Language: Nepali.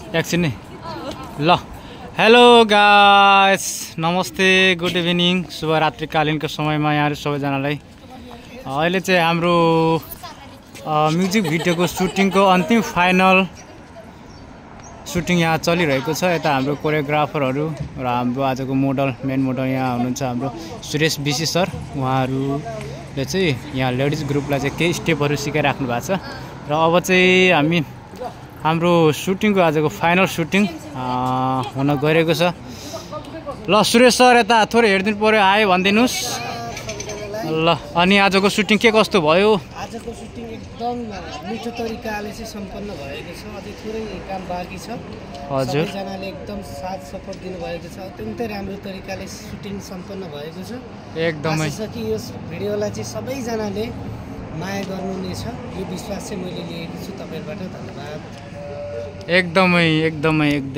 एकछिन नै ल हेलो गाइस नमस्ते गुड इभिनिङ शुभरात्रिकालीनको समयमा यहाँहरू सबैजनालाई अहिले चाहिँ हाम्रो म्युजिक भिडियोको सुटिङको अन्तिम फाइनल सुटिङ यहाँ चलिरहेको छ। यता हाम्रो कोरियोग्राफरहरू र हाम्रो आजको मेन मोडल यहाँ हुनुहुन्छ हाम्रो सुरेश बिसी सर। उहाँहरूले चाहिँ यहाँ लेडिज ग्रुपलाई चाहिँ केही स्टेपहरू सिकाइराख्नु भएको छ र अब चाहिँ हाम्रो सुटिङको आजको फाइनल सुटिङ हुन गइरहेको छ। ल सुरेश सर यता थोरै हेरिदिनु पर्यो आयो भनिदिनुहोस्। ल अनि आजको सुटिङ के कस्तो भयो? आजको सुटिङ एकदम मिठो तरिकाले चाहिँ सम्पन्न भएको छ। अझै थोरै काम बाँकी छ। हजुर सबैजनाले एकदम साथ सपोर्ट दिनुभएको छ। अत्यन्तै राम्रो तरिकाले सुटिङ सम्पन्न भएको छ। एकदमै आशा छ कि यो भिडियोलाई चाहिँ सबैजनाले माया गर्नुहुनेछ यो विश्वास चाहिँ मैले लिएको छु तपाईहरुबाट। धन्यवाद। एकदमै